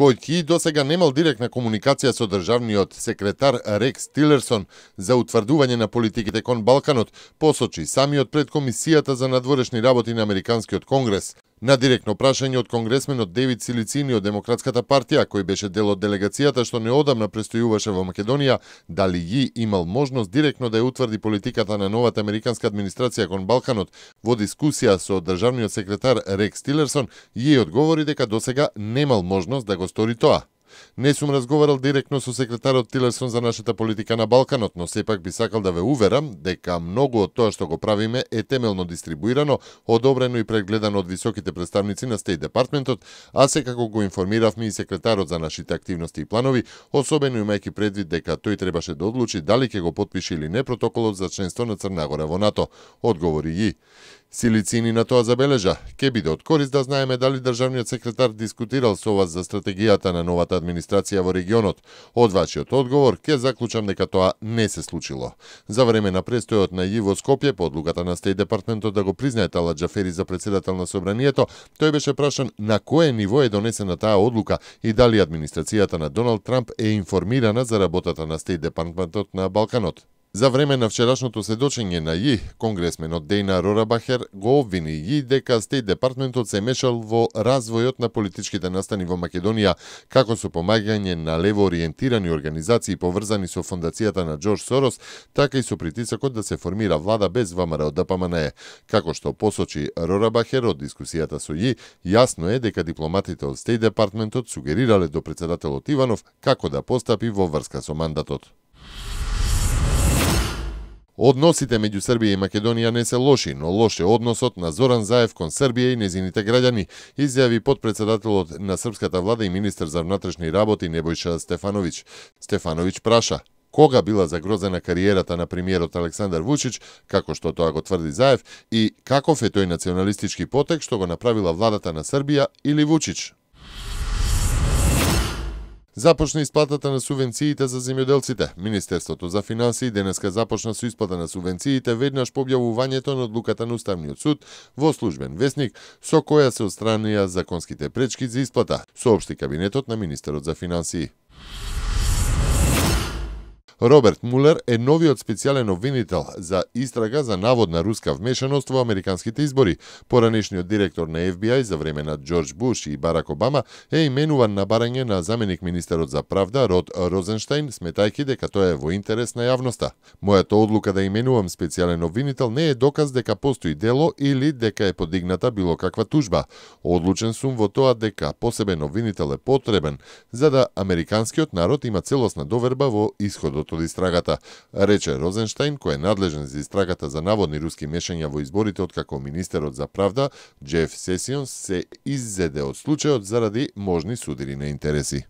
кој досега немал директна комуникација со државниот секретар Рекс Тилерсон за утврдување на политиките кон Балканот, посочи самиот пред Комисијата за надворешни работи на Американскиот конгрес. На директно прашање од конгресменот Девид Силицини од Демократската партија, кој беше дел од делегацијата што неодамна престојуваше во Македонија, дали Ји имал можност директно да ја утврди политиката на новата американска администрација кон Балканот, во дискусија со државниот секретар Рекс Тилерсон, Ји одговори дека досега немал можност да го стори тоа. Не сум разговарал директно со секретарот Тилерсон за нашата политика на Балканот, но сепак би сакал да ве уверам дека многу од тоа што го правиме е темелно дистрибуирано, одобрено и прегледано од високите представници на Стейт Департментот, а секако го информиравме и секретарот за нашите активности и планови, особено имајќи предвид дека тој требаше да одлучи дали ќе го потпише или не протоколот за членство на Црна Гора во НАТО, одговори Ји. Силицини на тоа забележа: ќе биде од корист да знаеме дали државниот секретар дискутирал со вас за стратегијата на новата администрација во регионот. Од вашиот одговор ќе заклучам дека тоа не се случило. За време на престојот на Ји во Скопје по одлуката на Стейт Департментот да го признае Талат Џафери за председател на Собранието, тој беше прашан на кое ниво е донесена таа одлука и дали администрацијата на Доналд Трамп е информирана за работата на Стейт Департментот на Балканот. За време на вчерашното сведочење на Ји, конгресменот Дејна Рорабахер го обвини Ји дека Стейт Департментот се мешал во развојот на политичките настани во Македонија, како со помагање на лево ориентирани организации поврзани со фондацијата на Џорџ Сорос, така и со притисокот да се формира влада без ВМРО ДПМНЕ. Како што посочи Рорабахер од дискусијата со Ји, јасно е дека дипломатите од Стейт Департментот сугерирале до председателот Иванов како да постапи во врска со мандатот. Односите меѓу Србија и Македонија не се лоши, но лош е односот на Зоран Заев кон Србија и незините граѓани, изјави потпредседателот на српската влада и министер за внатрешни работи Небојша Стефановиќ. Стефановиќ праша кога била загрозена кариерата на премиерот Александар Вучич, како што тоа го тврди Заев, и каков е тој националистички потек што го направила владата на Србија или Вучич. Започна исплатата на субвенциите за земјоделците. Министерството за финансии денеска започна со исплата на субвенциите веднаш по објавувањето на одлуката на Уставниот суд во службен весник, со која се отстранија законските пречки за исплата, соопшти кабинетот на министерот за финансии. Роберт Мулер е новиот специјален обвинител за истрага за наводна руска вмешаност во американските избори. Поранешниот директор на FBI за време на Џорџ Буш и Барак Обама е именуван на барање на заменик министерот за правда Род Розенштајн, сметајќи дека тоа е во интерес на јавноста. Мојата одлука да именувам специјален обвинител не е доказ дека постои дело или дека е подигната било каква тужба. Одлучен сум во тоа дека посебен обвинител е потребен за да американскиот народ има целосна доверба во исходот од истрагата, рече Розенштајн, кој е надлежен за истрагата за наводни руски мешања во изборите откако министерот за правда Џеф Сесионс се иззеде од случајот заради можни судири на интереси.